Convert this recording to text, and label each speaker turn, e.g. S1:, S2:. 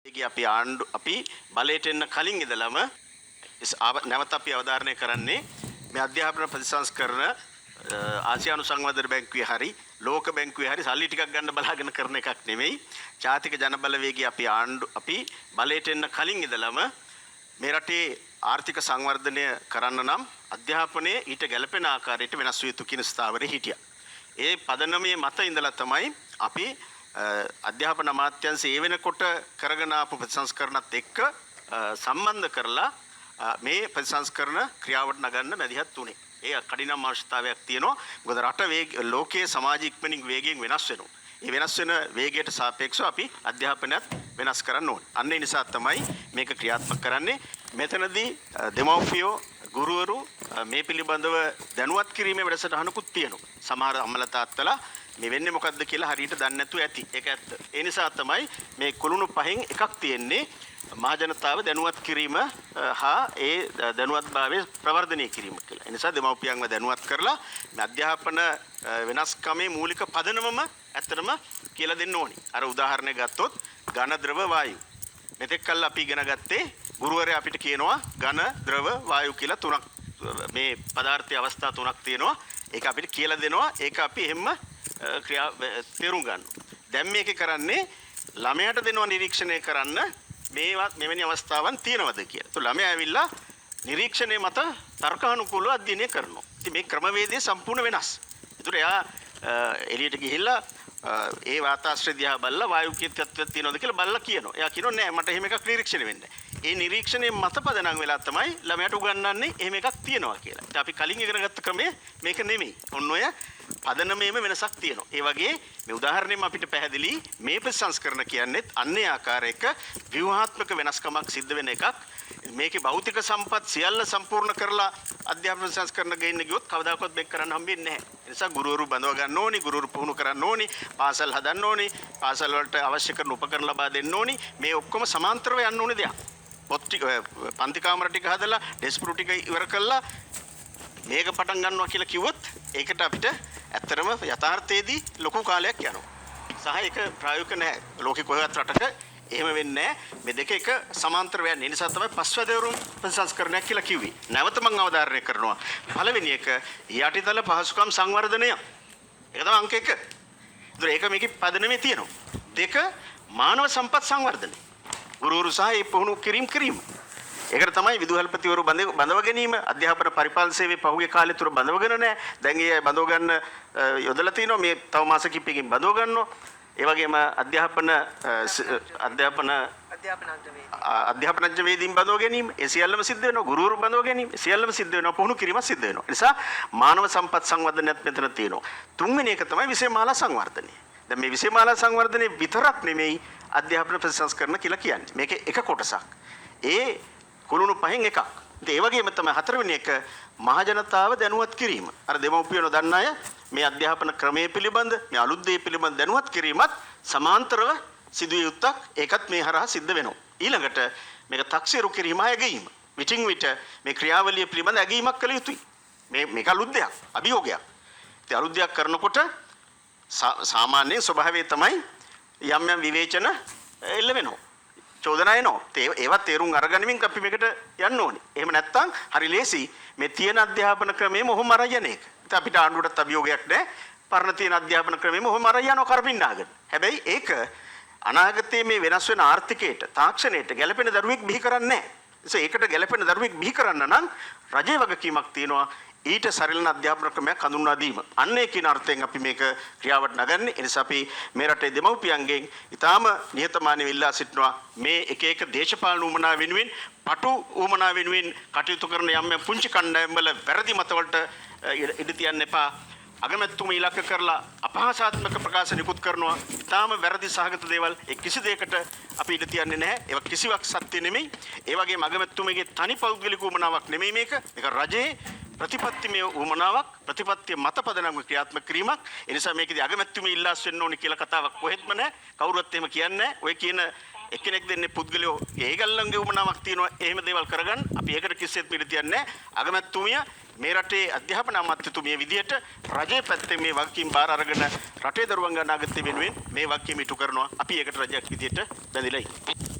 S1: අපි ආණ්ඩු අපි බලයට එන්න කලින් ඉඳලම නැවත අපි අවධාරණය කරන්නේ මේ අධ්‍යාපන ප්‍රතිසංස්කරණ ආසියානු සංවර්ධන බැංකුවේ හරි ලෝක බැංකුවේ හරි සල්ලි ටිකක් ගන්න බලාගෙන කරන එකක් නෙමෙයි. ජාතික ජනබලවේගය අපි ආණ්ඩු අපි බලයට එන්න කලින් ඉඳලම මේ රටේ ආර්ථික සංවර්ධනය කරන්න නම් අධ්‍යාපනය ඊට ගැලපෙන ආකාරයට වෙනස් විය යුතු කියන ස්ථාවරේ හිටියා. ඒ පදනමේ මත ඉඳලා තමයි අපි අධ්‍යාපන අමාත්‍යාංශය ඒ වෙනකොට කරගෙන ආපු ප්‍රතිසංස්කරණත් එක්ක සම්බන්ධ කරලා මේ ප්‍රතිසංස්කරණ ක්‍රියාවට නගන්න මැදිහත් වුණේ. ඒ කඩිනම් අවශ්‍යතාවයක් තියෙනවා. මොකද රට වේග ලෝකයේ සමාජ ඉක්මනින් වේගයෙන් වෙනස් වෙනවා. ඒ වෙනස් වෙන වේගයට සාපේක්ෂව අපි අධ්‍යාපනයත් වෙනස් කරන්න ඕනේ. අන්න ඒ නිසා තමයි මේක ක්‍රියාත්මක කරන්නේ. මෙතනදී දෙමව්පියෝ ගුරුවරු මේ පිළිබඳව දැනුවත් කිරීමේ වැඩසටහනකුත් තියෙනවා. සමහර අම්මලා තාත්තලා මේ වෙන්නේ මොකද්ද කියලා හරියට දන්නේ නැතුව ඇති. ඒක ඇත්ත. ඒ නිසා තමයි මේ කුළුණු පහෙන් එකක් තියෙන්නේ මහජනතාව දැනුවත් කිරීම හා ඒ දැනුවත්භාවය ප්‍රවර්ධනය කිරීම කියලා. ඒ නිසා දෙමව්පියන්ව දැනුවත් කරලා මේ අධ්‍යාපන වෙනස්කමේ මූලික පදනමම ඇත්තටම කියලා දෙන්න ඕනි. අර උදාහරණයක් ගත්තොත් ඝන ද්‍රව වායු. මෙතෙක් කල් අපි ඉගෙන ගත්තේ ගුරුවරයා අපිට කියනවා ඝන ද්‍රව වායු කියලා තුනක් මේ පදාර්ථයේ අවස්ථා තුනක් තියෙනවා. ඒක අපිට කියලා දෙනවා. ඒක අපි එහෙම්ම ක්‍රියා තේරුම් ගන්නවා. දැන් මේකේ කරන්නේ ළමයාට දෙනවා නිරීක්ෂණය කරන්න මේවා මෙවැනි අවස්ථාවන් තියෙනවද කියලා. ඒත් ළමයා ඇවිල්ලා නිරීක්ෂණය මත තර්කානුකූලව අධ්‍යයනය කරනවා. ඉතින් මේ ක්‍රමවේදය සම්පූර්ණ වෙනස්. ඒතර එයා එළියට ගිහිල්ලා ඒ වාතාශ්‍රය දිහා බලලා වායු කීය තත්ත්වයක් තියෙනවද කියලා බලලා කියනවා. එයා කියනවා නෑ මට එහෙම එකක් නිරීක්ෂණය වෙන්නේ නෑ. ඒ නිරීක්ෂණය මත පදනම් වෙලා තමයි ළමයාට උගන්වන්නේ එහෙම එකක් තියෙනවා කියලා. ඉතින් අපි කලින් ඉගෙන ගත්ත ක්‍රමය මේක නෙමෙයි. ඔන්න ඔය පදනමේම වෙනසක් තියෙනවා. ඒ වගේ මේ උදාහරණයෙන් අපිට පැහැදිලි මේ ප්‍රතිසංස්කරණ කියන්නේත් අන්නේ ආකාරයක ව්‍යුහාත්මක වෙනස්කමක් සිද්ධ වෙන එකක්. මේකේ භෞතික සම්පත් සියල්ල සම්පූර්ණ කරලා අධ්‍යාපන සංස්කරණ ගෙන්න ගියොත් කවදාකවත් මේක කරන්න හම්බෙන්නේ නැහැ. ඒ නිසා ගුරුවරු බඳව ගන්න ඕනි, ගුරුවරු පුහුණු කරන්න ඕනි, පාසල් හදන්න ඕනි, පාසල් වලට අවශ්‍ය කරන උපකරණ ලබා දෙන්න ඕනි. මේ ඔක්කොම සමාන්තරව යන්න ඕනි දෙයක්. පොත් ටික පන්ති කාමර ටික හදලා ඩෙස්ක් ටික ඉවර කරලා මේක පටන් ගන්නවා කියලා කිව්වොත් ඒකට අපිට ඇත්තටම යථාර්ථයේදී ලොකු කාලයක් යනවා. සහ ඒක ප්‍රායෝගික නෑ. ලෝකෙ කොහෙවත් රටක එහෙම වෙන්නේ නෑ. මේ දෙක එක සමාන්තරව යන්නේ. ඒ නිසා තමයි පස්වැදෑරුම් ප්‍රතිසංස්කරණයක් කියලා කිව්වේ. නැවත මම අවධාරණය කරනවා. පළවෙනි එක යටිතල පහසුකම් සංවර්ධනය. ඒක තමයි අංක 1. ඒතර ඒක මේකේ පදනමේ තියෙනවා. දෙක මානව සම්පත් සංවර්ධනය. ගුරුවරු සහ ඒ පුහුණු කිරීම කිරීම. ඒකට තමයි විදුහල්පතිවරු බඳව ගැනීම අධ්‍යාපන පරිපාලන සේවයේ පහුගිය කාලය තුර බඳවගෙන නැහැ. දැන් ඒ අය බඳව ගන්න යොදලා තිනවා. මේ තව මාස කිහිපයකින් බඳව ගන්නවා. ඒ වගේම අධ්‍යාපන අධ්‍යාපන අධ්‍යාපනඥ වේදීන් බඳව ගැනීම ඒ සියල්ලම සිද්ධ වෙනවා. ගුරුවරු බඳව ගැනීම ඒ සියල්ලම සිද්ධ වෙනවා. පුහුණු කිරීමත් සිද්ධ වෙනවා. ඒ නිසා මානව සම්පත් සංවර්ධනයත් මෙතන තියෙනවා. තුන්වෙනි එක තමයි විෂයමාලා සංවර්ධනය. දැන් මේ විෂයමාලා සංවර්ධනය විතරක් නෙමෙයි අධ්‍යාපන ප්‍රතිසංස්කරණ කියලා කියන්නේ. මේක එක කොටසක්. ඒ කුළුණු පහෙන් එකක්. ඉතින් ඒ වගේම තමයි හතරවෙනි එක මහජනතාව දැනුවත් කිරීම. අර දෙමව්පියෝ නොදන්න අය මේ අධ්‍යාපන ක්‍රමය පිළිබඳ මේ අලුත් දේ පිළිබඳ දැනුවත් කිරීමත් සමාන්තරව සිදුවිය යුත්තක්. ඒකත් මේ හරහා සිද්ධ වෙනවා. ඊළඟට මේක තක්සේරු කිරීම ඇගීම. විටින් විට මේ ක්‍රියාවලිය පිළිබඳ ඇගීමක් කළ යුතුයි. මේක අලුත් දෙයක්, අභියෝගයක්. ඉතින් අලුත් දෙයක් කරනකොට සාමාන්‍යයෙන් ස්වභාවය තමයි යම් යම් විවේචන එල්ල වෙනවා. චෝදනා එනවා. ඒවත් තේරුම් අරගනිමින් අපි මේකට යන්න ඕනේ. එහෙම නැත්නම් හරි ලේසි මේ තියෙන අධ්‍යාපන ක්‍රමයේම ඔහොම අරන් යන එක. ඉතින් අපිට ආණ්ඩුවටත් අභියෝගයක් නෑ. පරණ තියෙන අධ්‍යාපන ක්‍රමයේම ඔහොම අරන් යනවා කරපින්නාගෙන. හැබැයි ඒක අනාගතයේ මේ වෙනස් වෙන ආර්ථිකයට, තාක්ෂණයට ගැළපෙන දරුවෙක් බිහි කරන්නේ නෑ. ඒ ඒකට ගැළපෙන දරුවෙක් බිහි කරන්න නම් රජයේ වගකීමක් තියෙනවා. ඊට සරිලන අධ්‍යාපන ක්‍රමයක් හඳුන්වා දීම. අන්න ඒ කියන අර්ථයෙන් අපි මේක ක්‍රියාවට නගන්නේ. ඒ නිසා අපි මේ රටේ දෙමව්පියන්ගෙන් ඉතාම නිහතමානීව ඉල්ලා සිටිනවා මේ එක එක දේශපාලන උවමනා වෙනුවෙන්, පටු උවමනා වෙනුවෙන් කටයුතු කරන යම් යම් පුංචි කණ්ඩායම් වල වැරදි මතවලට ඉඩ තියන්න එපා. අගමැතිතුමා ඉලක්ක කරලා අපහාසාත්මක ප්‍රකාශ නිකුත් කරනවා. ඉතාම වැරදි සහගත දේවල් ඒ කිසි දෙයකට අපි ඉඩ තියන්නේ නැහැ. ඒවා කිසිවක් සත්‍ය නෙමෙයි. ඒ වගේම අගමැතිතුමගේ තනි පෞද්ගලික උවමනාවක් නෙමෙයි මේක. මේක රජයේ ප්‍රතිපත්තිමය උවමනාවක්, ප්‍රතිපත්තිය මත පදනම්ව ක්‍රියාත්මක කිරීමක්. ඒ නිසා මේකෙදි අගමැතිතුමී ඉල්ලාස් වෙන්න ඕනේ කියලා කතාවක් කොහෙත්ම නැහැ. කවුරුවත් එහෙම කියන්නේ නැහැ. ඔය කියන එක්කෙනෙක් දෙන්නේ පුද්ගලයෝ ඒගල්ලන්ගේ උවමනාවක් තියෙනවා එහෙම දේවල් කරගන්න. අපි ඒකට කිසිසේත්ම ඉඩ තියන්නේ නැහැ. අගමැතිතුමිය මේ රටේ අධ්‍යාපන අමාත්‍යතුමිය විදියට රජයේ පැත්තෙන් මේ වගකීම් බාර අරගෙන රටේ දරුවන්ගේ අනාගතය වෙනුවෙන් මේ වගකීම ඉටු කරනවා. අපි ඒකට රජයක් විදියට බැඳිලා ඉන්නේ.